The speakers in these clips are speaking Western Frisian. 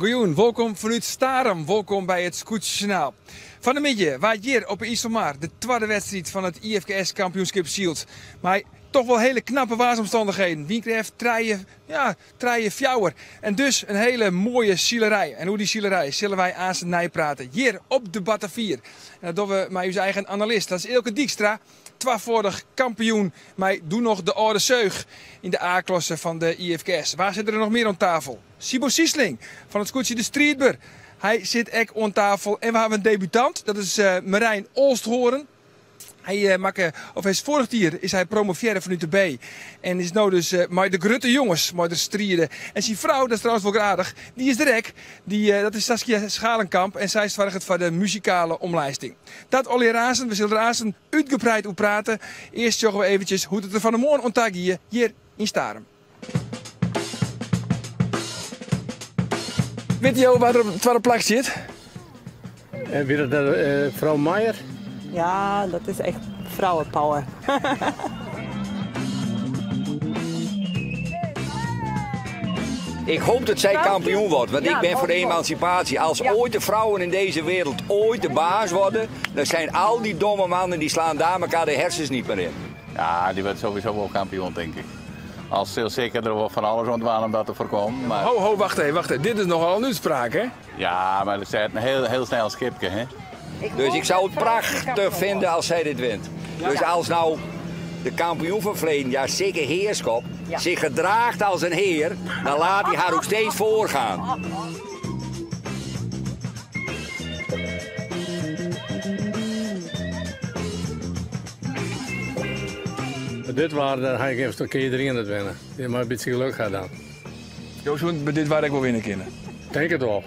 Goejûn, wolkom fanút Starum, wolkom by it Skûtsjesjoernaal. Fan 'e middei waard hjir op 'e Iselmar de twadde wedstriid fan it IFKS kampioenskip syld. Mei toch wol hele knappe waarsomstannichheden, wynkrêft trije, ja, trije, fjouwer. En dus in hele moaie silerij. En oer dy silerij sille wy aanst neiprate hjir op de Batavier. En dat dogge we mei ús eigen analist, dat is Eelke Dykstra. Twafâldich kampioen mei doe noch de âlde Seug yn de A-klasse fan de IFKS. Wa sit der noch mear oan tafel? Siebo Siesling fan it skûtsje De Striidber. Hy sit ek oan tafel. En we hawwe in debutant, dat is Merijn Olsthoorn. Hy makke, of is foarich jier is hy promovearre fanút de B. En is no dus mei de grutte jonges mei der stride. En syn frou, dat is trouwens wol aardich, dy is der ek. Dy, dat is Saskia Schalenkamp en sy soarget foar de muzikale omlijsting. Dat allegear aansten, we sille der aansten útgebreid oer prate. Earst sjogge we eventsjes hoe't it der fan 'e moarn oan ta gie hjir yn Starum. Witte jo wa't der op it twadde plak stiet? Wie dat net frou Meijer? Ja, dat is echt vrouwenpower. Ik hoop dat zij kampioen wordt, want ik ben voor de emancipatie. Als ooit de vrouwen in deze wereld ooit de baas worden, dan zijn al die domme mannen die slaan daar elkaar de hersens niet meer in. Ja, die wordt sowieso wel kampioen, denk ik. Al sil Sikke der wol fan alles oan dwaan om dat te foarkommen. Maar... Ho, ho, wacht even, wacht even. Dit is nogal een uitspraak, hè? Ja, maar er zit een heel, heel snel skipke, hè? Dus ik zou het prachtig vinden als zij dit wint. Dus als nou de kampioen van verleden jaar, Sikke Heerschop, zich gedraagt als een heer, dan laat hij haar ook steeds voorgaan. Dit waar, dan ha ik even kin iedereen it winne. Je moat in bytsje geluk ha dan. Jo soene by dit waar ek wol winne kinne? Tink it wol.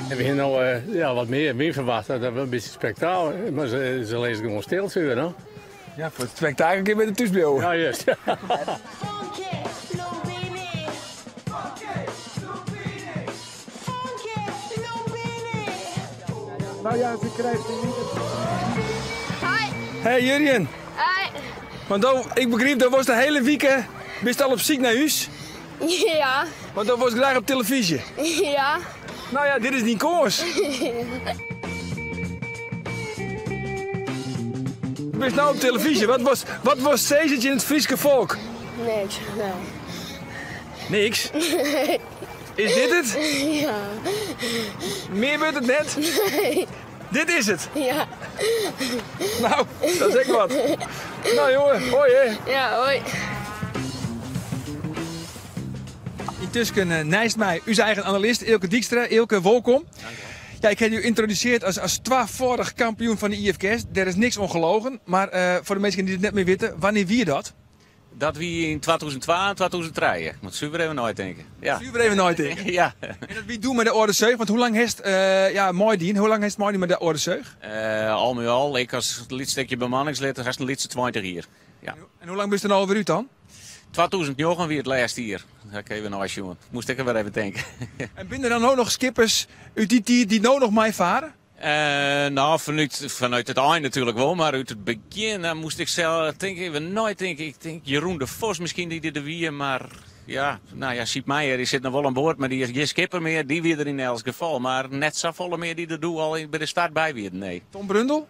En we hiene no ja, wat mear wyn ferwachte, dat we in bytsje spektakel, mar se lizze gewoan stil suver, no. Ja, foar it spektakel kin better thús bliuwe. Ja, juist. Nou ja, ze krijgt niet. Hi. Hey Jurjen. Hi. Want do, ik begryp, do wolst de hiele wike, bist al op syk nei ús? Ja. Want do wolst graach op telefyzje. Ja. Nou ja, dit is dyn kâns. Bist no op telefyzje. Wat wolst, wat wolst sizze tsjin it Fryske folk? Niks, nee. Niks? Is dit it? Ja. Mear wurdt it net? Nee. Dit is it? Ja. Nou, dat is ek wat. Nou jonge, hoi hè. Ja, hoi. Yntusken neist my ús eigen analist Eelke Dykstra. Eelke, wolkom. Ja, ik ha jo yntrodusearre as twafâldich kampioen fan de IFKS. Dêr is niks oan gelogen. Mar foar de minsken dy't it net mear witte, wannear wie dat? Dat wie yn 2002 en 2003. Ik moat suver even neitinke. Ja. Suver even neitinke. Ja. En dat wie doe mei de Alde Seug, want hoe lang hast ja, meidien? Hoe lang hast meidien mei de Alde Seug? Al mei al, ik as lyts stikje bemanningslid, hast in lytse 20 jier. Ja. En hoe lang bist der no alwer út dan? 2009 wie it lêste jier. Dat ik even neisjoen. Moast ik der wer even tinke. En binne der dan no noch skippers út dy tiid dy't no noch meifarre? Nou, fanút it ein natuerlik wol, mar út it begjin dan moast ik sels tink even neitinke. Ik tink Jeroen de Vos miskien dy't der wie, mar ja, nou ja, Siep Meijer dy sit noch wol oan board, mar dy is gjin skipper mear. Dy wie der yn elts gefal, mar net safolle mear dy't der doe al by de start by wienen, nee. Tom Brundel?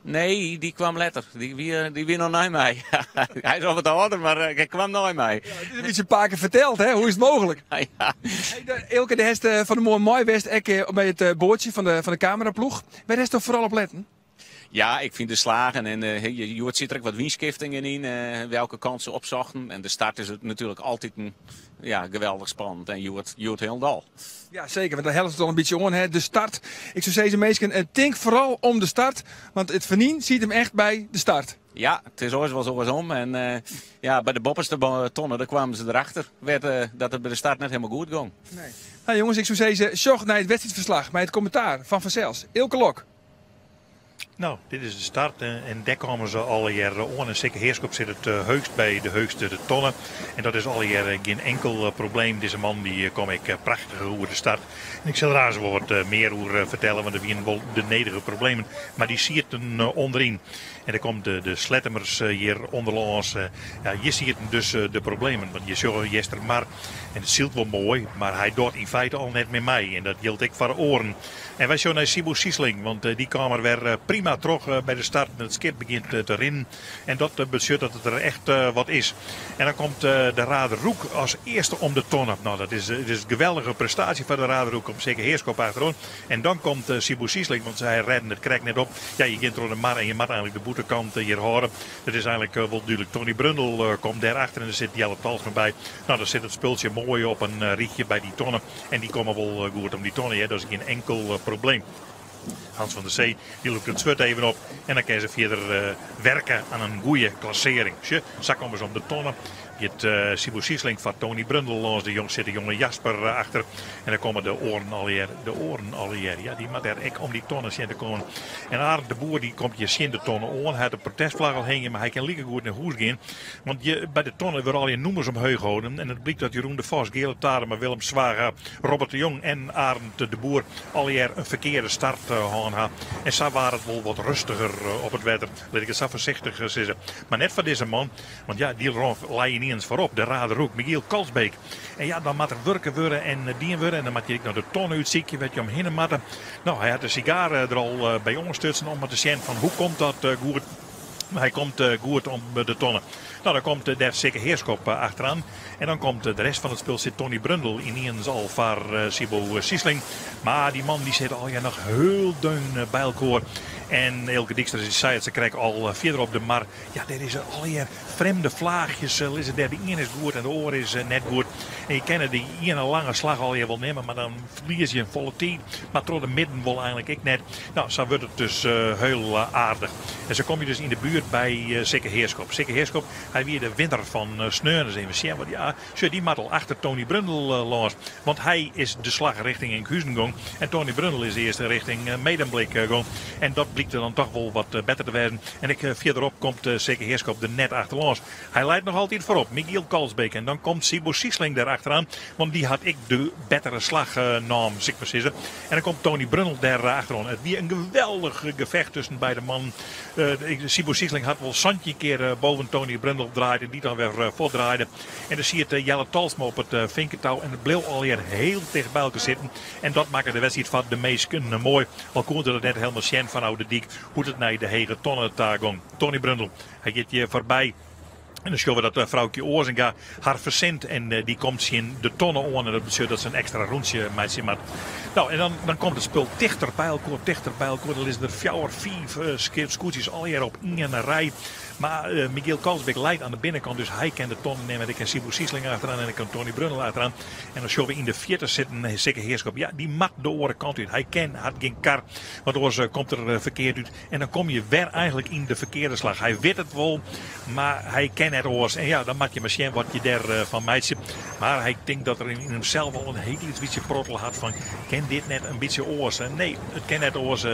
Nee, dy kwam letter. Dy wie noch nei my. Hy is al wat âlder, mar hy kwam nei my. Ja, it is in bytsje pake ferteld, hè? Hoe is it mooglik? Ja. Hey, Eelke, do hast fan 'e moarn mei west ek by it boatsje fan de kameraploech. Wêr hast do foaral op letten? Ja, ik fyn de slagen en hjoed sit der ek wat wynskiftingen yn, welke kant se opsochten. En de start is natuerlik altyd ja, geweldich spannend en hjoed hielendal. Ja, seker, want dan hellet it al in bytsje oan, hè, de start. Ik soe sizze, minsken, tink foaral om de start, want it fenyn sit him echt by de start. Ja, it is oars wolris oarsom. En ja, by de boppeste tonne, dêr kwamen se derachter dat it by de start net hielendal goed gong. Nee. Nou jonges, ik soe sizze, sjoch nei it wedstriidferslach mei it kommentaar fan fansels Eelke Lok. Nou, dit is de start en dêr komme se allegear oan. En Sikke Heerschop sit it heechst by de heechste de tonne. En dat is allegear gjin inkel probleem. Dizze man dy kom ek prachtich oer de start. En ik sil der aanst wol wat mear oer fertelle, want der wiene wol de nedige problemen. Mar dy sieten ûnderyn. En dan komt de Slettemers hjir ûnderlâns. Ja, hjir sieten dus de problemen. Want je sjogge Eastermar en it sylt wol moai, mar hy docht yn feite al net mear mei. En dat jildt ek foar oaren. En wy sjogge nei Siebo Siesling, want dy kaam er wer prima troch by de start. En it skip begjint te rinnen. En dat betsjut dat it der echt wat is. En dan komt de Raderhoek as earste om de tonne. Nou, dat is, it is in geweldige prestaasje foar de Raderhoek om Sikke Heerschop achteroan. En dan komt Siebo Siesling, want sy rêden it krekt net op. Ja, je gean troch de mar en je moatte eigentlik de bûtenkant hjir hâlde. Dat is eigentlik wol dúdlik. Tony Brundel komt dêrachter en der sit Jelle Talsma by. Nou, dan sit it spultsje moai op in rychje by dy tonne. En dy komme wol goed om dy tonne, hear. Dat is gjin inkel probleem. Hans van der Zee dy lûkt it swurd even op en dan kinne se fierder werke oan in goede klassearring. Sjoch, sa komme se om de tonne. Giet Siebo Siesling foar Tony Brundel lâns de jong sit de jonge Jasper achter. En dan komme de oaren allegear, de oaren allegear. Ja, dy moat dêr ek om dy tonne sjen te kommen. En Arend de Boer dy komt hjir tsjin de tonne oan. Hy hat de protestflagge al hingjen, mar hy kin likegoed nei hûs gean. Want je, by de tonne wurde allegear nûmers omheech holden. En it blykt dat Jeroen de Vos, Geale Tarema, Willem Zwaga, Robert de Jong en Arend de Boer allegear in ferkearde start hân ha. En sa waard it wol wat rêstiger op it wetter. Lit ik it sa foarsichtich sizze. Mar net foar dizze man, want ja, dy lei yniens foarop. De Raderhoek, Michiel Kalsbeek. En ja, dan moat der wurke wurde en dien wurde. En dan moat je ek noch de tonne útsykje wêr't je omhinne moatte. Nou, hy hat de sigaar der al by oanstutsen om mar te sjen fan hoe komt dat goed. Mar hy komt goed om de tonne. Nou, dan komt dêr Sikke Heerschop achteroan. En dan komt de rest fan it spul sit Tony Brundel yniens al foar Siebo Siesling. Mar dy man dy sit allegear noch hiel deun by elkoar. En Eelke Dykstra dy sei it sakrekt al fierder op de mar. Ja, dêr is allegear frjemde flaachjes lizze dêr. De ien is goed en de oar is net goed. En je kinne dy iene lange slach allegear wol nimme, mar dan ferlies je in folle tiid. Mar troch de midden wol eigentlik ek net. Nou, sa wurdt it dus hiel aardich. En sa kom je dus yn de buert by Sikke Heerschop. Sikke Heerschop, hy wie de winner fan sneon. Dus even sjen, want ja, sjoch, dy moat al achter Tony Brundel lâns. Want hy is de slach richting Enkhuizen gong. En Tony Brundel is earst richting Medemblik gong. En dat blykt dan toch wol wat better te wêzen. En ek fierderop komt Sikke Heerschop der net achterlâns. Hy leit noch altyd foarop, Michiel Kalsbeek. En dan komt Siebo Siesling der achteroan. Want dy hat ek de bettere slach naam, sil ik mar sizze. En dan komt Tony Brundel dêr achteroan. It wie in geweldich gefecht tusken beide mannen. Siebo Siesling hat wol 17 kear boven Tony Brundel draaid en dy dan wer fuortdraaide. En der siet Jelle Talsma op it finketou en it bleau allegear hiel ticht by elkoar sitten. En dat makke de wedstriid foar de minsken moai. Al koene se dat net hielendal sjen fanôf de dyk hoe't it nei de hege tonne ta gong. Tony Brundel, hy giet hjir foarby. En dan sjogge we dat Froukje Oazenga har fersint en dy komt tsjin de tonne oan. En dat betsjut dat se in ekstra rûntsje meitsje moat. Nou, en dan, dan komt it spul tichter by elkoar, tichter by elkoar. Dan lizze der fjouwer, fiif skûtsjes allegear op ien rij. Mar Michiel Kalsbeek leit oan de binnenkant, dus hy kin de tonne nimme. Der kin Siebo Siesling achteroan en der kin Tony Brundel achteroan. En dan sjogge we yn de fierte sitten Sikke Heerschop. Ja, dy moat de oare kant út. Hy kin, hat gjin kar, want oars komt er ferkeard út. En dan kom je wer eigentlik yn de ferkearde slach. Hy wit it wol, mar hy kin net oars. En ja, dan moat je mar sjen wat je dêrfan meitsje. Mar hy tinkt dat er yn himsels al in hiel lyts bytsje prottel hat fan kin dit net in bytsje oars? Nee, it kin net oars,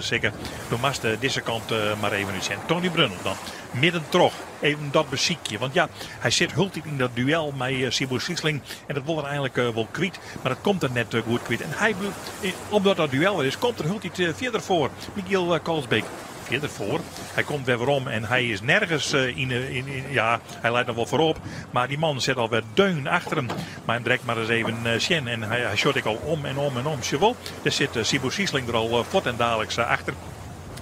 Sikke. Do moatst dizze kant mar even útsjen. Tony Brundel dan, midden troch. Even dat besykje. Want ja, hy sit hieltyd yn dat duel mei Siebo Siesling. En dat wol er eigentlik wol kwyt. Mar dat komt er net goed kwyt. En hy bliuwt, omdat dat duel der is, komt er hieltyd fierder foar. Michiel Kalsbeek fierder foar. Hy komt wer werom en hy is nergens yn, yn, yn, ja, hy leit noch wol foarop. Mar dy man sit alwer deun achter him. Mar him direkt mar ris even sjen. En hy sjocht ek al om en om en om. Sjoch wol, dêr sit Siebo Siesling der al fuort en daliks achter.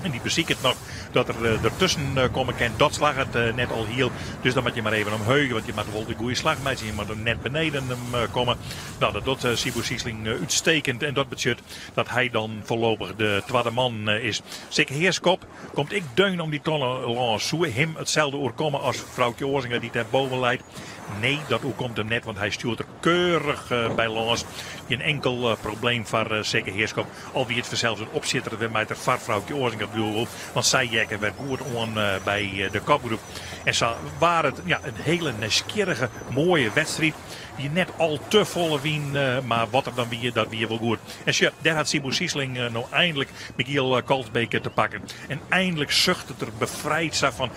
En dy besiket noch dat er dertusken komme kin. Dat slagget net alhiel. Dus dan moat je mar even omheech, want je moatte wol de goede slach meitsje. Je moatte net beneden him komme. Nou, dat docht Siebo Siesling uitstekend. En dat betsjut dat hy dan foarlopich de twadde man is. Sikke Heerschop komt ek deun om dy tonne lâns. Soe him itselde oerkomme as Froukje Oazenga dy't dêr boven leit? Nee, dat oerkomt him net, want hy stjoert der keurich by lâns. Gjin inkel probleem foar Sikke Heerschop. Al wie it fansels in opsjitter wêrmei't er foar Froukje Oazenga op Google. Want sy heakke wer goed oan by de kopgroep. En sa waard it ja, in hiele nijsgjirrige, moaie wedstriid. Wie net al te folle wyn, mar wat der dan wie, dat wie wol goed. En sjoch, dêr hat Siebo Siesling no einlik Michiel Kalsbeek te pakken. En einlik suchtet er befrijd sa fan,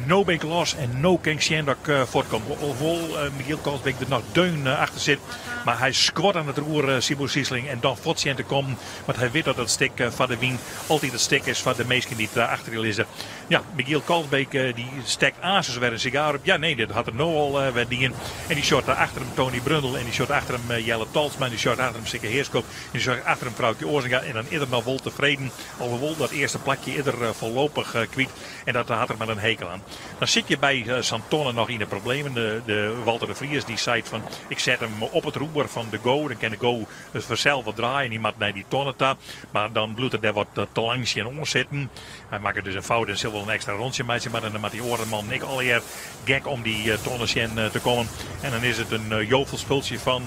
no bin ik los en no kin ik sjen dat ik fuortkom. Alhoewol Michiel Kalsbeek der noch deun achter sit, mar hy skuort oan it roer Siebo Siesling en dan fuort sjen te kommen. Want hy wit dat dat stik foar de wyn altyd it stik is foar de minsken dy't achter je lizze. Ja, Michiel Kalsbeek dy stekt aansens wer in sigaar op. Ja, nee, dat hat er no al wer dien. En dy sjocht achter him Tony Brundel en dy sjocht achter him Jelle Talsma en dy sjocht achter him Sikke Heerschop en dy sjocht achter him Froukje Oazenga. En dan is er noch wol tefreden, alhoewol dat earste plakje is er foarlopich kwyt en dat hat er mar in hekel oan. Dan sit je by sa'n tonne noch yn de problemen. De Walter de Vries dy seit fan ik set him op it roer fan de Go, dan kin de Go fansels wat draaie en hy moat nei dy tonne ta. Mar dan bliuwt er dêr wat te lang tsjin oan sitten. Hy makket dus in fout en sil wol in ekstra rontsje meitsje moatte. En dan moat dy oare mannen ek allegear gek om dy tonne sjen te kommen. En dan is it in jovel spultsje fan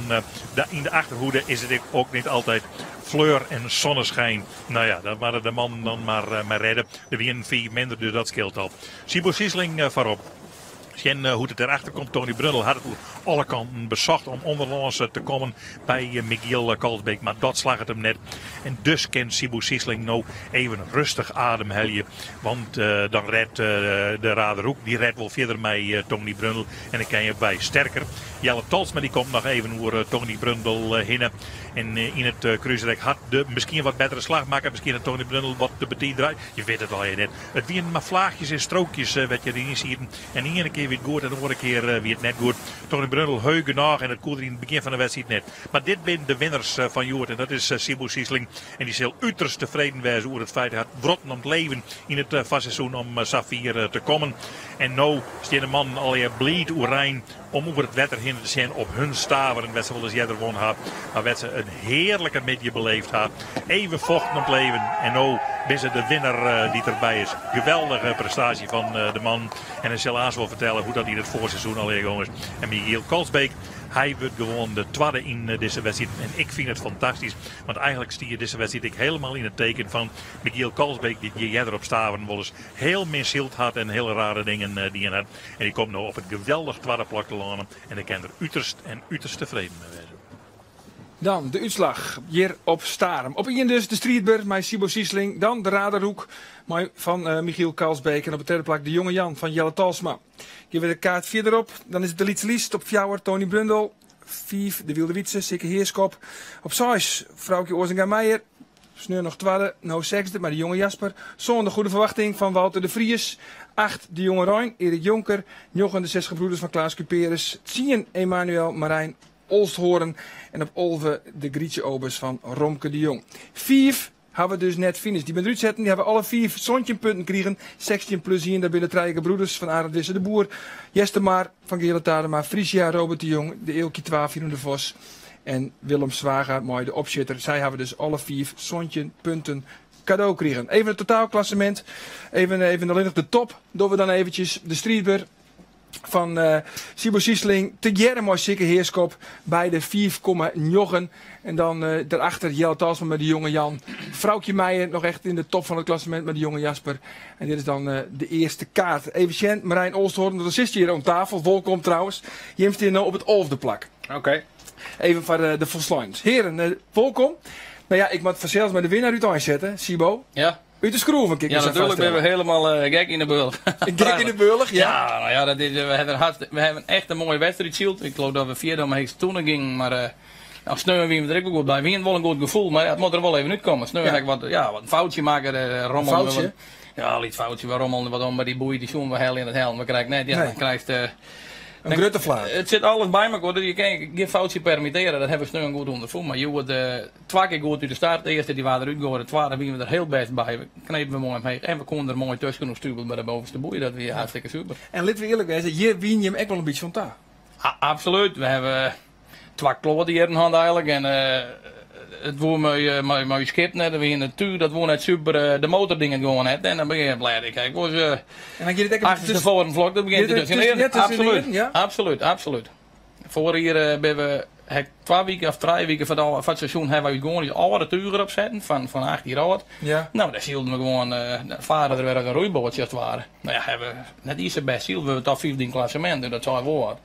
yn de achterhoede is it ek net altyd fleur en zonneschijn. Nou ja, dat moatte de mannen dan mar redde. Der wienen fiif minder, dus dat skeelt al. Siebo Siesling foarop. Sjen hoe't it derachter komt. Tony Brundel hat it oer alle kanten besocht om ûnderlâns te kommen by Michiel Kalsbeek, mar dat slagget him net. En dus kin Siebo Siesling no even rêstich ademhelje. Want dan redt de Raderhoek, dy redt wol fierder mei Tony Brundel. En dan kin je by sterker. Jelle Talsma dy komt noch even oer Tony Brundel hinne. En yn it krúsrek hat de miskien wat bettere slach makke. Miskien hat Tony Brundel wat te betiid draaid. Je witte it allegear net. It wienen mar flaachjes en strookjes wêr't je deryn sieten. En de iene kear wie it goed en de oare kear wie it net goed. Tony Brundel heech genôch en dat koe er yn it begjin fan de wedstriid net. Mar dit binne de winners fan hjoed en dat is Siebo Siesling. En dy sil uterst tefreden wêze oer it feit hy hat wrotten om it leven yn it foarseizoen om safier te kommen. En no stean de mannen allegear bliid oerein om oer it wetter hinne te sjen op hun Staveren, wêr't se wolris earder wûn ha, mar wêr't se in hearlike middei beleefd ha. Even fochten om it leven en no binne se de winner dy't derby is. Geweldige prestaasje fan de mannen. En hy sil aanst wol fertelle hoe't dat yn it foarseizoen allegear gong is. En Michiel Kalsbeek, hy wurdt gewoan de twadde yn dizze wedstriid. En ik fyn it fantastysk, want eigenlik stie dizze wedstriid ek hielendal yn it teken fan Michiel Kalsbeek, dy't hjir earder op Staveren wolris hiel min syld hat en hiele rare dingen dien hat. En dy komt no op it geweldich twadde plak te lânen en dêr kin er uterst en uterst tefreden mei wêze. Dan de útslach hjir op Starum. Op ien dus de Striidber mei Siebo Siesling. Dan de Raderhoek mei fan Michiel Kalsbeek. En op it tredde plak de Jonge Jan fan Jelle Talsma. Gean we de kaart fierder op. Dan is it de Lytse Lies op fjouwer Tony Brundel. Fiif de Wylde Wytse, Sikke Heerschop. Op seis Froukje Oazenga Meijer. Sneon noch twadde, no sechsde mei de Jonge Jasper. Sân de Goede Verwachting fan Walter de Vries. Acht de Jonge Rein, Erik Jonker. Njoggen de Zes Gebroeders fan Klaas Cuperus. Tsien Emanuel Marijn Olsthoorn. En op 11 de Grietje Obers fan Romke de Jong. Fiif hawwe dus net finished. Dy binne derút setten. Dy hawwe alle fiif 17 punten krigen. 16 plus ien, dat binne de trije gebroeders fan Arend Wisse de Boer. Jestermar fan Geale Tadema, Frisia Robert de Jong, de Eelkje twa Jeroen de Vos en Willem Zwaga mei de opsjitter. Sy hawwe dus alle fiif 17 punten kado krigen. Even it totaalklassemint. Even, even allinnich de top dogge we dan eventjes. De Striidber fan uh, Siebo Siesling tegearre mei Sikke Heerschop by de 5,9. En dan uh, daarachter Jelle Talsma met de jonge Jan. Froukje Meijer noch echt yn de top fan it klassemint mei de jonge Jasper. En dit is dan uh, de earste kaart. Even sjen, Marijn Olsthoorn, dat is hjir oan tafel. Wolkom trouwens. Jim stean no op it alfde plak. Oké. Even foar de, de folsleins. Hearen, uh, wolkom. Nou ja, ik moat fansels mei de winner úteinsette, Siebo. Ja. Út de skroeven, kin ik Ja, me sa natuurlijk ben we foarstelle. helemaal gek yn de bealch. Gek yn de bealch, ja. Ja, nou ja, dat is, we, hebben we hebben echt in moaie wedstriid syld. Ik geloof dat we fjirde om heechste tonne gyngen, mar uh, nou, sneon wiene we der ek wol goed by. Wie wol in goed gefoel, mar ja, it moat der wol even útkomme. Sneon Ja. ha ik wat, ja, wat in foutsje makke, rommel. Foutsje? Ja, in lyts foutsje, we rommelen wat om by dy boei, dy soene we helje en dat hellen we krekt net. Ja, Nee. dan krijst In grutte flater. It sit alles by mekoar, dus je kinne gjin foutsje permittearje. Dat hawwe we sneon goed ûnderfûn. Mar hjoed twa kear goed út de start. De earste dy waard derút goaid, de twadde wiene we der hiel bêst by. We knepen we moai omheech en we koene der moai tusken oer stubele by de bovenste boei. Dat wie hartstikke super. En litte we earlik wêze, hjir wiene jim ek wol in bytsje oan ta. Absolút. We hawwe twa kloate jierren hân eigenlik en it woe mei ús skip net. We hiene it túch, dat woe net super. De motor die it gewoan net en dan begjin je blêd. Ik ik was En dan giet it ek achterstevoren vlok, dat begjint Giet te it tusken. tusken- Absolút, ja? absolút, absolút. Foar jier binne we Hek 2 wiken of 3 wiken foar it seizoen hawwe wy gewoan dy âlde tugen opsetten fan 8 jier âld. No, dêr sylden we gewoan, faren der wer as in roeiboatsje as it ware. No ja, hawwe we net iens sa bêst syld, we top 15 klassemint, dus dat sei wol wat.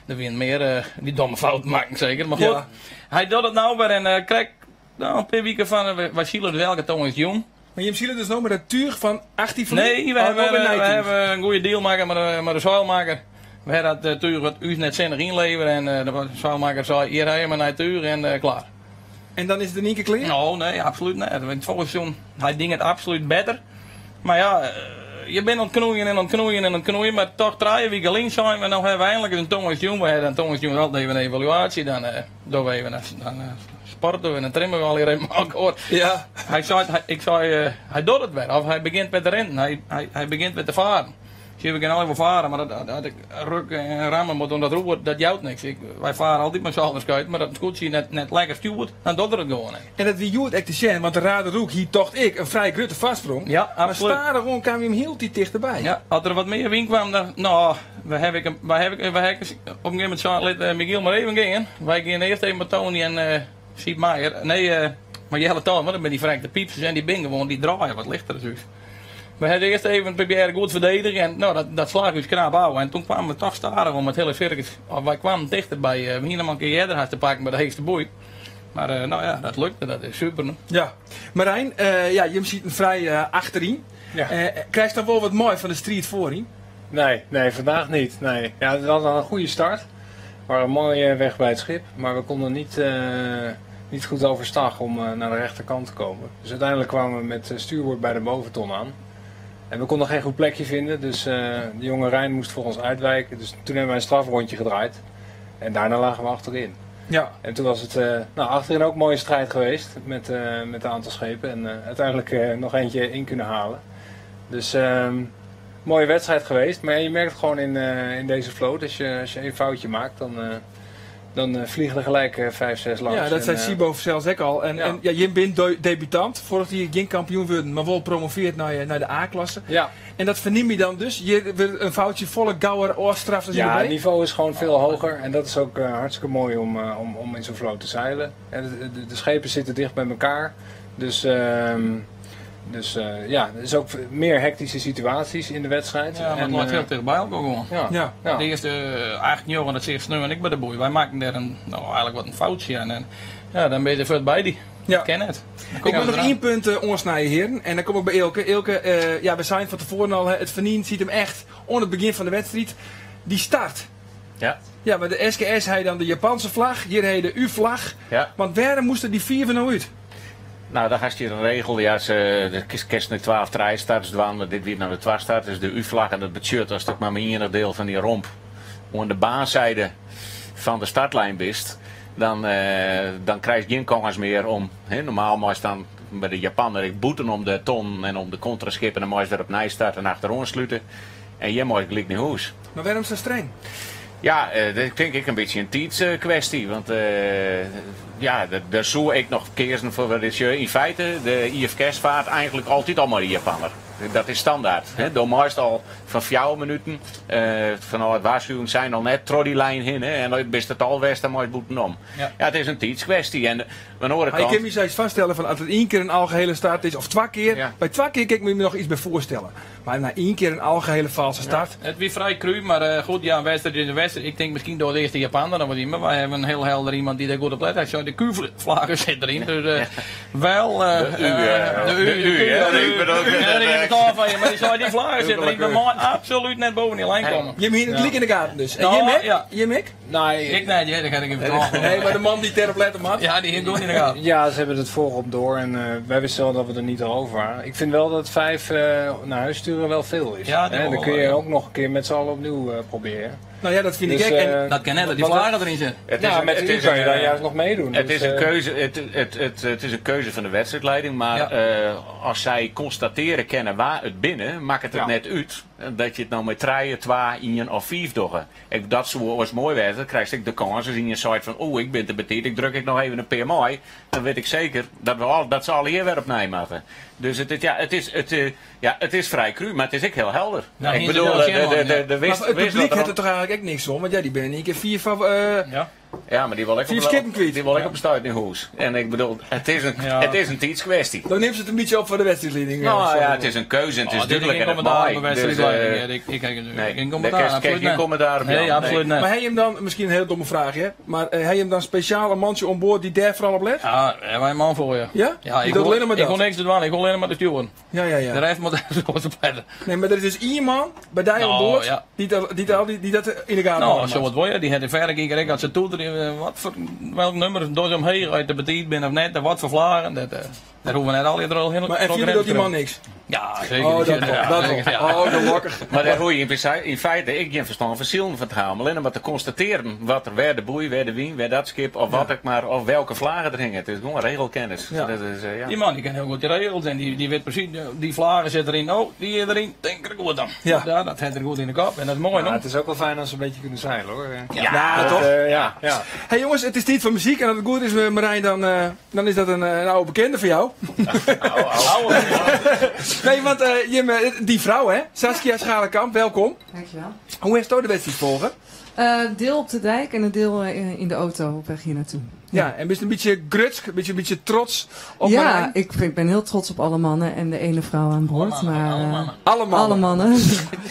Der wienen mear dy't domme fouten makken seker, mar goed. Hy docht it no wer en krekt no, in pear wiken fan, wy sile dus elke tongersdeitejûn. Mar jim sile dus no mei dat túch fan 18 ferlyn? Nee, we hawwe in goede deal makke mei de seilmakker. We hawwe dat túch wat ús net sinnich ynlevere en de seilmakker sei, hjir ha je mar nij túch en klear. En dan is it yn ien kear klear? No, nee, absolút net. Want folgens seizoen, hy die it absolút better. Mar ja, je binne oan it knoeien en oan it knoeien en oan it knoeien, mar toch 3 wiken lyn seinen we, no hawwe we einlik in tongersdeitejûn, we hawwe in tongersdeitejûn altyd even in evaluaasje, dan dogge we even, dan sporte we en dan trimmen we allegear even mei elkoar. Hy sei, ik sei, hy docht it wer, of hy begjint wer te rinnen, hy begjint wer te faren. Sjoch, we kinne allegear wol faren, mar dat ik rukke en ramme moat oan dat roer, dat jout niks. Wy fare altyd mei sâlderskuit, mar as it skûtsje net lekker stjoert, dan docht er it gewoan net. En dat wie hjoed ek te sjen, want de Raderoek hie tocht ik in frij grutte foarsprong. Ja, Mar absolút. stadichoan kaam hy hieltyd tichterby. Ja, as der wat mear wyn kwam, dan, no, we hawwe ek, wy hawwe, wy hawwe op in gegeven momint sein, lit Michiel mar even gean. Wy gean earst even mei Tony en Siep Meijer, nee, mei Jelle Talma, want dan binne dy ferrekte pypsers en dy binne gewoan, dy draaie wat lichter as ús. We hawwe earst even probearre goed ferdedigje en no, dat slagge ús knap ôf. En toen kwamen we toch stadich om it hiele sirkus, of wy kwamen tichter by, we hiene him al in kear earder hast te pakken by de heechste boei. Mar no ja, dat lukte, dat is super. No. Ja. Marijn, ja, jim sieten frij achteryn. Krijst dan wol wat mei fan de striid foaryn? Nee, nee, vandaag niet. Nee. Ja, we hadden een goede start. We waren mooi weg bij het schip, maar we konden niet goed overstag om naar de rechterkant te komen. Dus uiteindelijk kwamen we met stuurboord bij de boventon aan. En we konden geen goed plekje vinden, dus de jonge Rijn moest voor ons uitwijken. Dus toen hebben wij een strafrondje gedraaid. En daarna lagen we achterin. En toen was het nou, achterin ook een mooie strijd geweest met een aantal schepen. En uiteindelijk nog eentje in kunnen halen. Dus mooie wedstrijd geweest. Maar ja, je merkt gewoon in deze vloot, als je één foutje maakt, dan vliegen er gelijk vijf, zes langs. Ja, dat zei Sibo zelfs ook al. En ja, je bent debutant. Vorig jaar geen kampioen worden, mar wol promoveerd naar de A-klasse. En dat fernim je dan dus. Je wurdt in foutje folle gauwer ôfstraft as Ja, in de het B? niveau is gewoon veel hoger. En dat is ook hartstikke mooi om in zo'n vloot te zeilen. En de schepen zitten dicht bij elkaar. Dus ja, er is ook meer hectische situaties in de wedstrijd. Ja, maar het En, loopt heel dicht bij elkaar gewoon. De eerste 8 jaar, dat zeg Sneu en ik bij de boei. Wij maakten daar een, nou, eigenlijk wat een foutje aan. En ja, dan ben je er voort bij die. Ik ken het. Dan kom Ik wil je nog eraan. één punt oansnije, heren. En dan kom ik by Eelke. Eelke, ja, we zijn van tevoren al, hè, it fenyn sit him echt oan it begjin fan de wedstriid. Dy start. Ja, mar de SKS hie dan de Japanse flagge, hjir ha je de U-flagge. Want wêrom moasten dy fiif der no út? No, dan hast hjir in regel. Ja, se, de kinst no 12 trijstarts dwaan, mar dit wie no de twastart, dus de U-flagge. En dat betsjut ast ek mar mei ien diel fan dy romp oan de baanside fan de startlijn bist, dan krijst gjin kâns mear om, hè, normaal meist dan by de Japanner ek bûten om de ton en om de kontraskippen, dan meist wer opnij starte en achteroan slute. En hjir meist gelyk nei hûs. Mar wêrom sa streng? Ja, dat tink ik in bytsje in tiidskwestje. Want ja, dêr soe ik noch keazen foar wat is. Yn feite, de IFKS feart eigentlik altyd al mei de Japanner. Dat is standaard. Hè. Do meist al fan 4 minuten fanôf it warskôgingssein al net troch dy lijn hinne. En dan bist it al west, dan meist bûtenom. Ja, it is in tiidskwestje. En oan de oare Mar ik kant... kin my sa foarstelle fan as it ien kear in algehele start is, of twa kear. By twa kear kin ik my noch yts by foarstelle. Mar nei ien kear in algehele falske start. Ja, it wie frij kru, mar goed, ja, in wedstriid is in wedstriid. Ik tink miskien troch de earste Japaner noch wat yn, mar wy hawwe in hiel helder iemand dy't dêr goed op let. Hy sei, de Q-flagge sit deryn. Dus wel, De U, de U, de U, de Q, hè? de U. Ik bedoel, Ja, die is het van je, mar dy sei, dy flagge sit deryn. We meie absolút net boppe dy lijn komme. Jim hiene it gelyk yn de gaten dus. En Nou, Jim ek? ja. Jim ek? Nee. Ik net, ja, daar ga ik even vertellen. Nee, mar de man dy't dêrop lette moat. Ja, dy hie it yn de gaten. Ja, ze hebben het voorop door en wij wisten wel dat we er niet al over waren. Ik vind wel dat 5 naar huis sturen wel veel is. Ja, dat Hè, dan wel, kun je ja. ook nog een keer met z'n allen opnieuw proberen. Nou ja, dat vind Dus, ik ook. En Dat kan net, dat die want vlaggen erin zitten. Het Ja, is een- met het de U is kan je een, daar juist nog meedoen. Het Dus, is een keuze, het is een keuze fan de wedstrijdlieding, mar as sy konstatearje kinne wa it binne, makket it net út dat je it no mei 3, 2, 1 of 5 dogge. Ik, dat soe wolris moai wêze, dan krijst ek de kâns as ien seit fan, oh, ik bin te betiid, ik druk ek noch even in pear mei, dan wit ik seker dat se allegear wer opnij moatte. Dus ja, ja, it is frij kru, mar it is ek hiel helder. Nou, Ik hier bedoel, zit wel de zin in, ja. de Mar wist, it wist publyk wat hat er der toch eigentlik ek niks om, want ja, dy binne yn ien kear fier fan Ja. Ja, mar dy wol ek Fiif skippen kwyt. Dy wol ek op in stuit nei hûs. En ik bedoel, it is in, it is in tiidskwestie. Dan nimt se it in bytsje op foar de wedstriidlieding. No ja, it is in keuze en it is Oh, dit is dúdlik geen en it commentaar mei. op de Dus, wedstrijdleiding. Ik heb nee, geen daar commentaar. kinst Absoluut geen net. commentaar op Nee, jaan. absoluut net. Maar heb je hem dan, misschien een hele domme vraag, hè? Maar heb je hem dan speciaal een mannetje aan boord die daar vooral op let? Ja, daar hebben wij een man voor je. Ja? Ja, Die ik doet wil, alleen maar ik dat. wil niks te doen, ik wil alleen maar de sturen. Ja. De rest moet even op letten. Nee, maar er is dus één man bij die aan Nou, boord ja. die dat in de gaten Nou, houdt. zo wat wil je. Die had de verre keer als ze toeteren, wat voor, welk nummer, door ze omheen, uit de betiet ben of net, en wat voor vlagen. Dat hoeven we net al je er al heel Maar en verder doet die man niks? Ja, zeker. Oh, dat wel, Ja, dat zeker, wel. ja. Oh, gelukkig. Maar daar hoor je in feite ik geen verstand van zielen van het halen. Alleen maar te constateren wat er, waar de boei, waar de wien, waar dat schip, of wat ik maar, of welke vlagen er hingen. Het is gewoon regelkennis. Ja. Dat is, ja. Die man die kent heel goed die regels en die weet precies, die vlagen zitten erin, oh, die erin, denk er goed aan. Ja. dat heeft er goed in de kop en dat is mooi, Maar nog. het is ook wel fijn als ze een beetje kunnen zeilen hoor. Ja, Dat, toch? ja. Hey jongens, het is tijd voor muziek. En als het goed is, Marijn, dan is dat een oude bekende voor jou. Nee, want Jim, die vrouw hè, Saskia Schalenkamp, welkom. Dankjewel. Hoe heeft u de wedstrijd volgen? Deel op de dijk en een deel in de auto op weg hier naartoe. Ja, en ben je een beetje grutsk, een beetje trots op ja, Marijn? ik ben heel trots op alle mannen en de ene vrouw aan boord. Maar, Alle mannen. Alle mannen.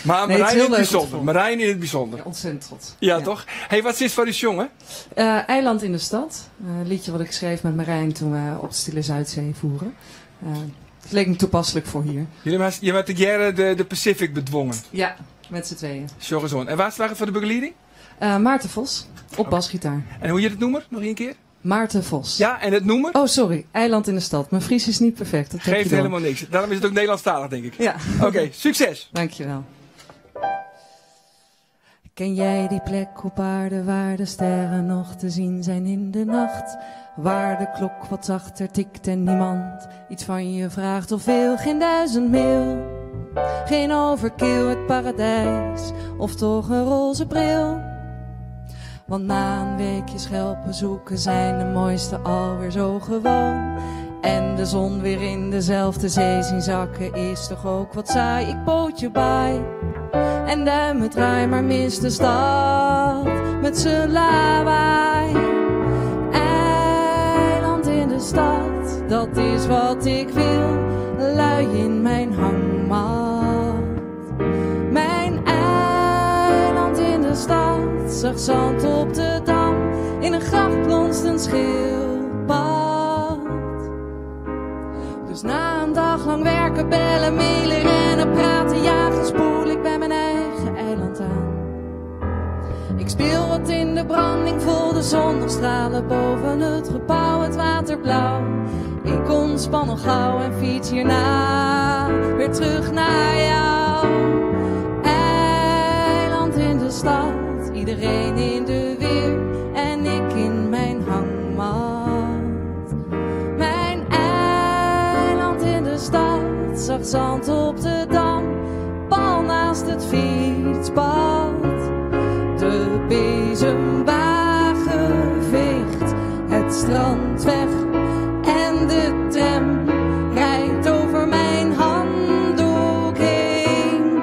Maar Nee, het Marijn is in heel het leuk om te bijzonder. volgen. Marijn in het bijzonder. Ja, ontzettend trots. Ja, toch? Hey, wat is van die jongen? Eiland in de stad. Een liedje wat ik schreef met Marijn toen we op de Stille Zuidzee voeren. Het leek me toepasselijk voor hier. Jullie hebben de jaren de Pacific bedwongen. Ja, met z'n tweeën. Zorg En waar slaagt het voor de begeleiding? Maarten Vos, op basgitaar. En hoe je het noemer? Nog één keer? Maarten Vos. Ja, en het noemer? Oh, sorry. Eiland in de stad. Mijn Fries is niet perfect. Dat heb Geeft je door. helemaal niks. Daarom is het ook Nederlandstalig, denk ik. Ja. Oké, succes. Dankjewel. Ken jij die plek op aarde waar de sterren nog te zien zijn in de nacht? Waar de klok wat zachter tikt en niemand iets van je vraagt of wil. Geen 1000 mil, geen overkill, het paradijs of toch een roze bril. Want na een weekje schelpen zoeken zijn de mooiste alweer zo gewoon. En de zon weer in dezelfde zee zien zakken is toch ook wat saai. Ik bood je bij en duimen draai, maar mis de stad met z'n lawaai. Eiland in de stad, dat is wat ik wil, lui in mijn hangmat. Mijn eiland in de stad, zag zand op de dam, in een gracht plonst een schildpad. Dus na een dag lang werken, bellen, mailen, rennen, praten, jagen, spoel ik bij mijn eigen eiland aan. Ik speel wat in de branding, vol de zon nog stralen boven het gebouw, het water blauw. Ik ontspan al gauw en fiets hierna weer terug naar jou. Eiland in de stad, iedereen in de weer en ik in mijn hangmat. Mijn eiland in de stad, zag zand op de dam, pal naast het fietspad. De bezemwagen veegt het strand weg en de tram rijdt over mijn handdoek heen.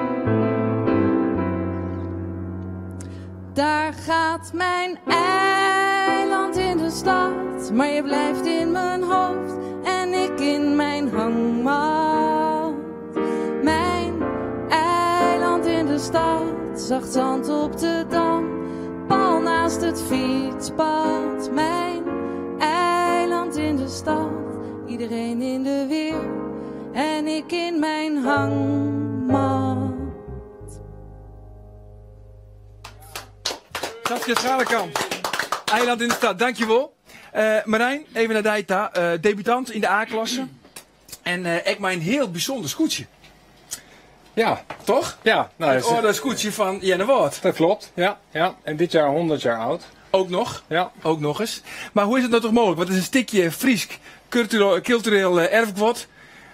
Daar gaat mijn eiland in de stad, maar je blijft in mijn hoofd en ik in mijn hangmat. Mijn eiland in de stad, zacht zand op de dam, pal naast het fietspad. Mijn eiland in de stad, iedereen in de weer en ik in mijn hangmat. Saskia Schalenkamp, Eiland in de stad, dankjewel. Marijn, even naar Dijta, debutant in de A-klasse. En ik mijn heel bijzonder scootje. Ja. Toch? Ja. Nou, het oude scootje van Jenne Woord. Dat klopt, ja, ja. En dit jaar 100 jaar oud. Ook nog? Ja. Ook nog eens. Maar hoe is het nou toch mogelijk? Want het is een stukje Friesk cultureel erfgoed,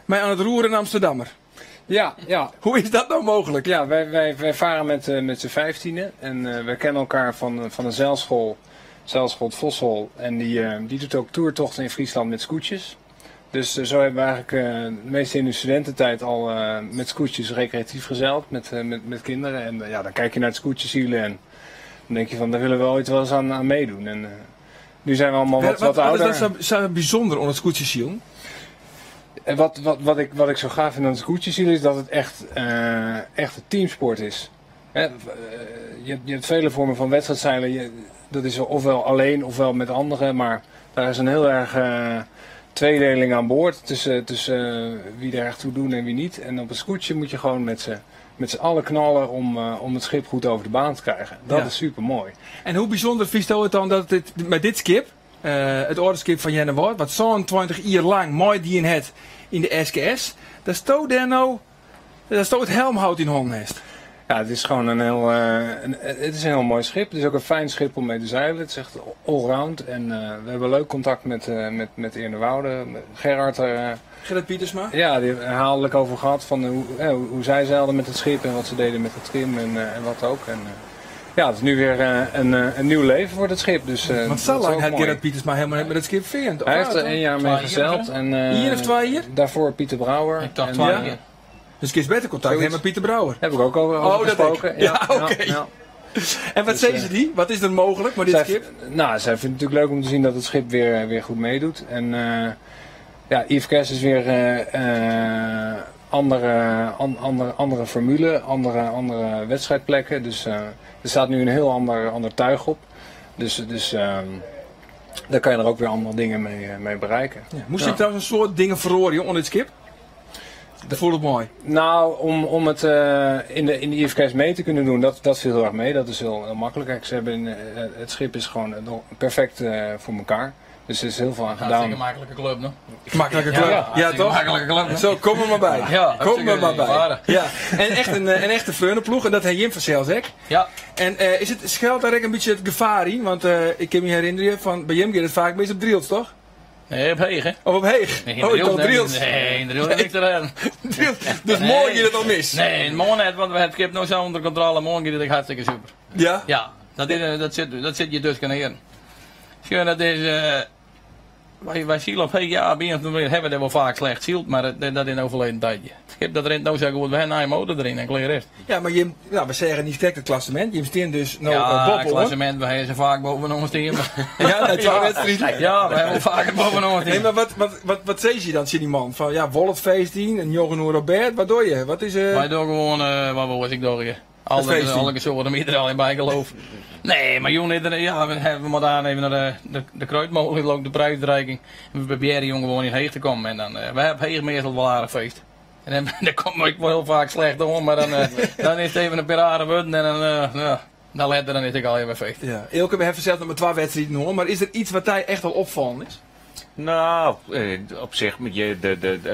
maar aan het roer in Amsterdammer. Ja, ja. Hoe is dat nou mogelijk? Ja, wij varen met z'n 15e en wij kennen elkaar van de zeilschool, zeilschool het Voshol. En die doet ook toertochten in Friesland met scootjes. Dus zo hebben we eigenlijk meestal in de studententijd al met scootjes recreatief gezeild, met kinderen. En ja, dan kijk je naar het scootjesielen en Dan denk je van, daar willen we ooit wel eens aan meedoen. En nu zijn we allemaal wat, wat Wat ouder. is dat zo bysûnder oan it skûtsjesilen? En wat ik zo gaaf vind aan het skûtsjesilen is dat het echt een teamsport is. Hè, je hebt vele vormen van wedstrijdzeilen. Dat is ofwel alleen ofwel met anderen, maar daar is een heel erg tweedeling aan boord tussen wie er echt toe doen en wie niet. En op een skûtsje moet je gewoon met z'n allen knallen om het schip goed over de baan te krijgen. Dat is super mooi. En hoe bysûnder fynsto it dan dat dit, mei dit skip, it âlde skip fan Earnewâld, wat 27 jier lang meidien hat yn de SKS, datsto dêr no, datsto it helmhout yn hannen hast? Ja, het is gewoon het is een heel mooi schip. Het is ook een fijn schip om mee te zeilen. Het is echt allround. En we hebben leuk contact met Eernewoude. Met Gerard. Gerard Pietersma? Ja, die hebben herhaaldelijk over gehad van hoe zij zeilden met het schip en wat ze deden met het trim en wat ook. En ja, het is nu weer een nieuw leven voor het schip. Dus, Want dat zo is lang ook had mooi. Gerard Pietersma helemaal net met het schip vindt. Hij heeft er 1 jaar mee 2 jaar, gezeild. hè? En 1 of 2 jaar? Daarvoor Pieter Brouwer. Ik dacht En, 2 jaar. Dus kies beter contact Zoiets. met Pieter Brouwer. Heb ik ook over Oh, dat gesproken. ik. Ja, oké. En wat zeggen ze die? Wat is er mogelijk met dit schip? Zij vindt het natuurlijk leuk om te zien dat het schip weer goed meedoet. En ja, IFKS is weer andere formule, andere wedstrijdplekken. Dus er staat nu een heel ander tuig op. Dus daar kan je er ook weer andere dingen mee bereiken. Ja. Moest je trouwens een soort dingen verloren, joh, onder het schip? Dat voelt het mooi. Nou, om het in de IFKS mee te kunnen doen, dat viel heel erg mee. Dat is heel, heel makkelijk. Kijk, het schip is gewoon nog perfect voor elkaar. Dus er is heel veel aan gedaan. Hartstikke makkelijke club, no? Makkelijke club. Ja, Ja, hartstikke toch? makkelijke club, no? Zo, kom er maar bij. Ja, kom er maar bij. hartstikke Ja. En echt een echte freunenploeg. En dat heeft Jim vanzelfs, hè? Ja. En schuilt daar ook een beetje het gevaar in? Want ik kan me herinneren, van, bij Jim gaat het vaak meest op Driels, toch? Nee, op Heeg, hè? Of op Heeg? Nee, in Oh, ik Driels, dacht nee. Driels. Nee, in Driels heb ik er een. Driels. Dus Nee. morgen gaat het al mis? Nee, morgen net, want we hebben het schip nog zo onder controle. Morgen gaat het hartstikke super. Ja? Ja, dat zit je dus kan heren. Schön, dat is... Wij zien op Heeg, ja, bij een of andere manier hebben we dat wel vaak slecht zielt, maar dat in overleden tijdje. Het schip dat rent nou zo goed, we hebben een motor erin en klaar is. Ja, maar Jim, we zeggen niet sterk het klassement. Jim steen dus nou, Ja, Bob, hoor. het klassement, we hebben ze vaak bovenop ons team. Ja, dat is wel wedstrijd. Ja, we hebben vaker bovenop ons team. Nee, maar wat zei je dan, zie die man? Van ja, Wolfeest en Jochen Robert, wat doe je? Wat is Wij doen gewoon, wat was ik door je? Het feest Alle soorten iedereen al in bijgeloof. Nee, maar jongen, iedereen, ja, we hebben maar daar even naar de kruidmolen, ook de prijsdreiking. En we proberen jongen gewoon in Heeg te komen. En dan, we hebben Heeg meestal wel aardig feest. En dan kom ik wel heel vaak slecht om, maar dan is het even een paar aardige woorden en dan ja, dan let er, dan is het al even feest. Ja. Eelke, we hebben zelf nog maar 2 wedstrijden hoor, maar is er iets wat hij echt al opvallend is? Nou, op zich,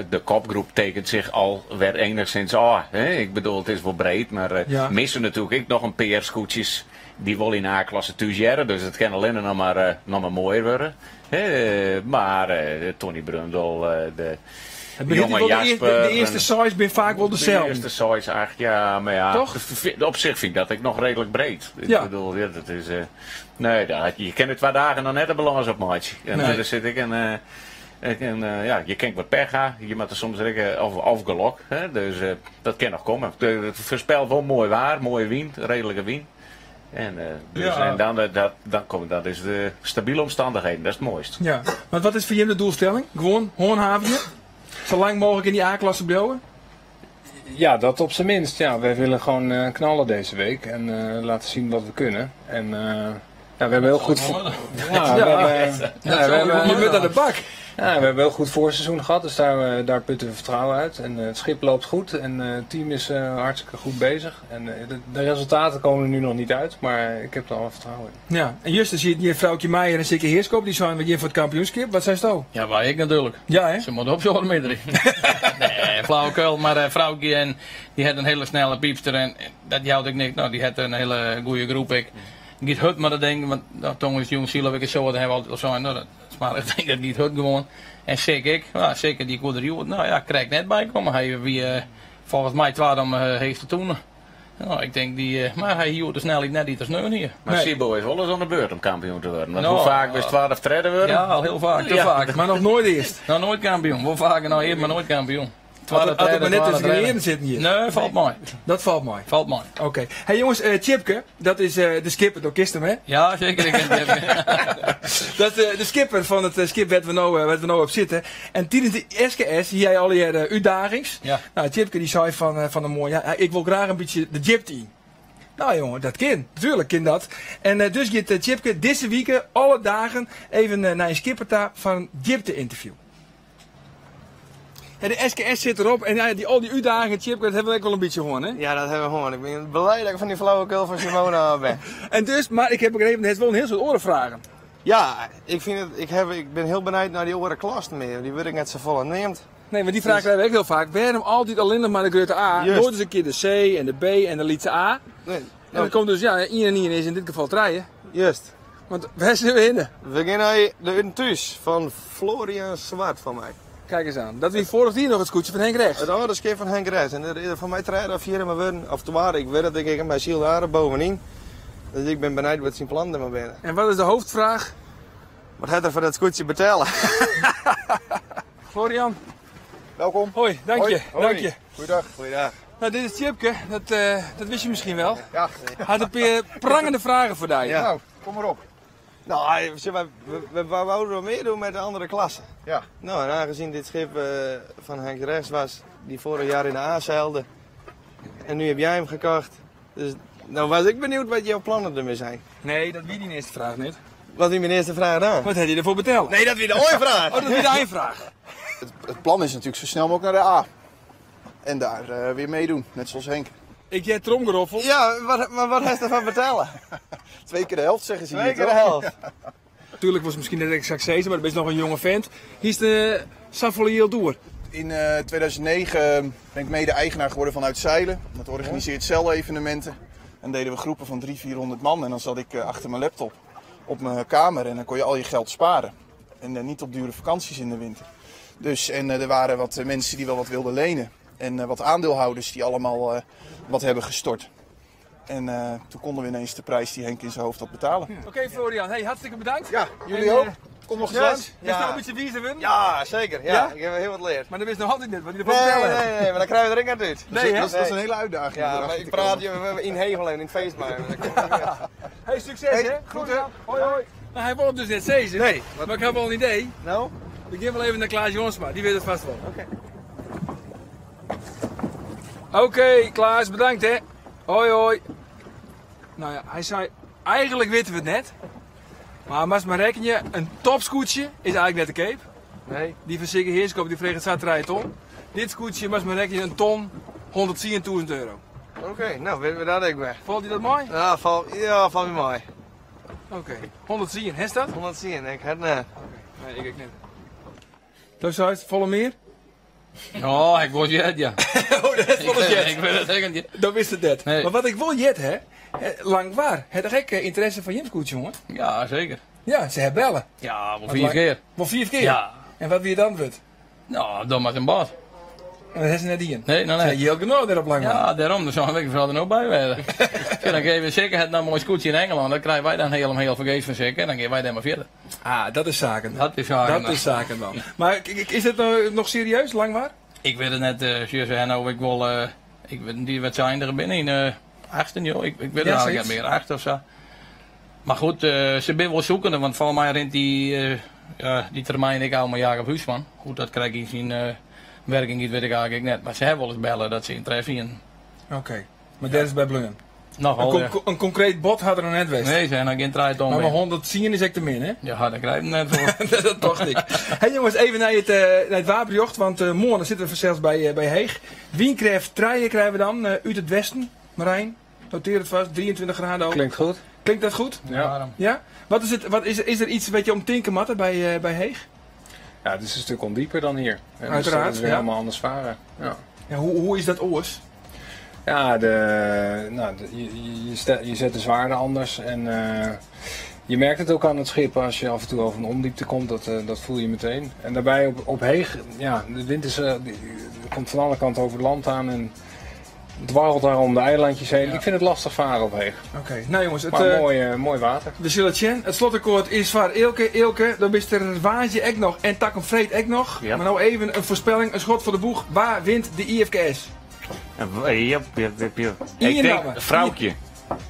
de kopgroep tekent zich al weer enigszins aan. Hè? Ik bedoel, het is wel breed, maar missen natuurlijk ook nog een paar scootjes die wel in A-klasse thuis jaren. Dus het kan alleen nog maar mooier worden. Hè? Maar Tony Brundel, de Het begint jonge wel de Jasper de eerste en size ben vaak wel De dezelfde. eerste size eigenlijk, ja, maar ja. Toch? Op zich vind ik dat ik nog redelijk breed. Ik bedoel, ja, dat is, nee, daar, je kent het 2 dagen nog net de balans op, maatje. En daar zit ik en ik en ja, je kent wat pech, hè. Je moet er soms zeggen, of gelok, hè. Dus dat kan nog komen. Het voorspelt wel mooi waar, mooie wind, redelijke wind. En dus, en dan dat, dan komt, dat is de stabiele omstandigheden, dat is het mooist. Ja, maar wat is voor jullie de doelstelling? Gewoon Hoornhaventje? Zo lang mogelijk in die A-klasse blijven? Ja, dat op zijn minst. Ja, wij willen gewoon knallen deze week en laten zien wat we kunnen. En ja, we hebben heel goed Dat zal vo- wel Ja, we Ja. hebben, Dat ja, we zal hebben wel Je bent aan de bak. Ja, we hebben heel goed voorseizoen gehad, dus daar putten we vertrouwen uit. En het schip loopt goed en het team is hartstikke goed bezig. En de resultaten komen er nu nog niet uit, maar ik heb er al vertrouwen in. Ja, en juist, dan zie je hier vrouwtje Meijer en Sikke Heerskop, die zijn met je voor het kampioenschap. Wat zijn ze nou? Ja, wij ik natuurlijk. Ja, hè? Ze moeten op zo'n midden. Nee, flauwekul, maar vrouwtje en die had een hele snelle piepster en dat jouwde ik niet. Nou, die had een hele goede groep. Ik niet hut, maar dat denk ik, want nou, toen is jong ziel, heb ik het zo, dat hebben we altijd al zo. Nou, dat is maar ik denk dat niet hut gewoon. En zeker ik, nou, zeker die koe er joh, nou ja, krijg ik net bij komen. Hij wie volgens mij twaalf om heeft te doen. Nou, ik denk die, maar hij hield de snelheid net iets te sneu hier. Maar Nee. Sibo is wel eens aan de beurt om kampioen te worden. Want Nou, hoe vaak was 12 treden worden? Ja, al heel vaak, te Ja. vaak. Maar nog nooit eerst. Nou, nooit kampioen. Wel vaker nou eerst, maar nooit kampioen. Twadde, As it tredde, mar net twadde, tusken de tredde. earen sitten hier. Nee, falt mei. Dat falt mei. Falt mei. Oké. Hey jongens, Tjipke, dat is de skipper, do kinst him hè? Ja, zeker. Ik ken Tjipke. Dat is de skipper fan it skip wêr't we no op sitte. En tidens de SKS hie hy allegear útdagings. Ja. Nou, Tjipke dy sei fan de moarn, ja, ik wol graach in bytsje de djipte yn. Nou jongen, dat kin. Tuurlijk kin dat. En dus giet Tjipke dizze wike alle dagen even nei in skipper ta foar in djipte-ynterview. Ja, de SKS sit derop en ja, al dy útdagingen, Tjipke, dat hawwe we ek wol in bytsje hân, hè? Ja, dat hawwe we hân. Ik bin blij dat ik fan dy flauwekul fan Simone ôf bin. En dus, mar ik ha begrepen, do hast wol in hiel soad oare fragen. Ja, ik fyn it, ik haw, ik bin hiel benijd nei dy oare klassen mear. Dy wurde ek net safolle neamd. Nee, want dy fraach krije we ek hiel faak. Wêrom altyd allinnich mar de grutte A? Just. Noait ris in kear de C en de B en de lytse A. Nee, En dat komt dus, ja, ien en ien is yn dit gefal trije. Just. Want wêr sille we hinne? We gean nei de Ut en Thús fan Florian Zwart fan my. Kijk eens aan. Dat wie foarich jier noch it skûtsje fan Henk Regts. It âlde skip fan Henk Regts. En der is foar my trije of fjirde mar wurden. Of twadde, ik wit it ek, ik by syl aardich bovenyn. Dus ik bin benijd wat syn plannen dermei binne. En wat is de hoofdvraag? Wat hat er foar dat skûtsje betelle? Florian. Welkom. Hoi, dank je. Hoi. Hoi. Dank je. Goeiedag. Goeiedag. Nou, dit is Tjipke, dat wist je misschien wel. Ja. Hij had een paar prangende vragen voor jou. Ja. Nou, kom maar op. Nou, hij, zeg maar, we wouden wel meer doen met de andere klassen. Ja. Nou, en aangezien dit schip van Henk Regts was, die vorig jaar in de A zeilde. En nu heb jij hem gekocht. Dus nou was ik benieuwd wat jouw plannen ermee zijn. Nee, dat wie die eerste vraag niet. Wat is mijn eerste vraag dan? Wat heb je ervoor beteld? Nee, dat wie de ooie vraag. Oh, dat wie de eindvraag. Het plan is natuurlijk zo snel mogelijk naar de A. En daar weer meedoen, net zoals Henk. Ik jij tromgeroffel. Ja, maar wat heeft ervan betalen? 2 keer de helft, zeggen ze 2 hier, keer de toch? helft. Tuurlijk was het misschien net exact zezen, maar dat is nog een jonge vent. Hier is de Safolieel door. In 2009 ben ik mede-eigenaar geworden van Uitzeilen. Dat organiseert zeilevenementen. En deden we groepen van drie, 400 man. En dan zat ik achter mijn laptop op mijn kamer en dan kon je al je geld sparen. En niet op dure vakanties in de winter. En er waren wat mensen die wel wat wilden lenen. En wat aandeelhouders die allemaal wat hebben gestort. En toen konden we ineens de prijs die Henk in zijn hoofd had betalen. Ja. Oké, Florian, hey, hartstikke bedankt. Ja, jullie En ook. Kom nog eens succes. langs. Is het nou een beetje wie ze winnen? Ja, zeker. Ja. Ja? Ik heb heel wat geleerd. Maar dat is nog altijd net wat je ervan Nee, vertellen nee, nee, maar dan krijgen we er ook net uit. Nee, hè? Dat is een hele uitdaging om Ja, erachter maar te ik praat komen. je in Hegel en in het feestmaar. Hey, succes Hey, hè? goed, hè? Hoi, hoi. Nou, hij wil hem dus net zezen. Nee. Maar ik heb wel een idee. Nou? We gaan wel even naar Klaas Jonsma, die weet het vast wel. Oké. Oké, Klaas, bedankt hè. Hoi, hoi. Nou ja, hij zei, eigenlijk weten we het net. Maar mas maar reken je, een topscootje is eigenlijk net de cape. Nee. Die van Sigge Heerskop, die vreeg het zat rijden ton. Dit scootje, mas maar reken je, een ton, 110.000 euro. Oké, nou weten we dat ook weer. Valt je dat mooi? Ja, valt me mooi. Oké, 110, hè is dat? 110, ik het net. Oké, nee, ik ook net. Dat is het, volle meer? Ja, ik was jet, ja. Oh, dat is volle jet. Ik weet het zeker niet. Dat wist het net. Nee. Maar wat ik wil jet, hè, lang waar. Het gekke interesse van Jim Scoot, jongen. Ja, zeker. Ja, ze hebben bellen. Ja, wel Wat 4 lang- keer. Wel 4 keer? Ja. En wat wie het antwoord? Nou, dan maar een bad. En dat is ze net in. Nee, nee, nee. Zijn je genoeg daarop lang Ja, daarom. Daar zou ik vooral er nog bij werden. Ja, dan geven we zeker het nou mooi scootje in Engeland. Dan krijgen wij dan helemaal vergeefs van zeker. En dan geven wij daar maar verder. Ah, dat is zaken. Dat is zaken. Dat is zaken dan. Maar is het nou nog serieus, lang waar? Ik weet het net, serieus, Henno. Ik wil, ik weet niet wat zijn er binnen in 18, joh. Ik weet het Ja, eigenlijk zoiets. niet meer, 8 of zo. Maar goed, ze zijn wel zoekende, want volgens mij rent die termijn ik hou met Jacob Huisman. Goed, dat krijg ik in zijn werking niet, weet ik eigenlijk net. Maar ze hebben wel eens bellen dat ze interesse in. Oké, maar daar is bij Blungen. Nogal, ja. Een concreet bod had er nog net geweest. Nee, ze zijn nog geen draai om. Maar mijn 110 is echt te min, hè? Ja, daar krijg je hem net voor. Dat dacht ik. Hey jongens, even naar het wapenjocht, want morgen zitten we zelfs bij Heeg. Wienkreft treien krijgen we dan, uit het westen. Marijn, noteer het vast, 23 graden ook. Klinkt goed. Klinkt dat goed? Ja. Ja? Wat is het, wat is, is er iets een beetje om tinkermatten bij Heeg? Ja, het is een stuk ondieper dan hier. En dus Uiteraard, dat is weer ja. helemaal anders varen. Ja. Ja, hoe is dat oors? Ja, je zet de zwaarden anders en je merkt het ook aan het schip als je af en toe over een ondiepte komt, dat voel je meteen. En daarbij op Heeg, ja, de wind die komt van alle kanten over het land aan en Dwarrelt daar om de eilandjes heen. Ik vind het lastig varen op Heeg. Oké, nou jongens, het, Maar eh, mooi, eh, mooi water. We zullen het zien. Het slotakkoord is voor Eelke. Eelke, dan is er Waantje ook nog en Takken Vreed ook nog. Ja. Maar nou even een voorspelling, een schot voor de boeg. Waar wint de IFKS? Ja, ja, ja, ja. Ien Ik denk namen. vrouwtje.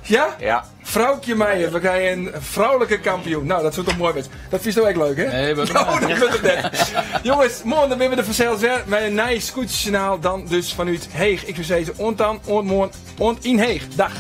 Ja? Ja. Vrouwtje Meijer, we krijgen een vrouwelijke kampioen. Nou, dat is toch mooi met. Dat vind je toch echt leuk, hè? Nee, wat Nou, dat wordt het net. Jongens, morgen dan ben we er vanzelf weer met een nieuw scootjournaal. Dan dus vanuit Heeg. Ik zou zeggen, ontan, ontmoorn, ont in Heeg. Dag.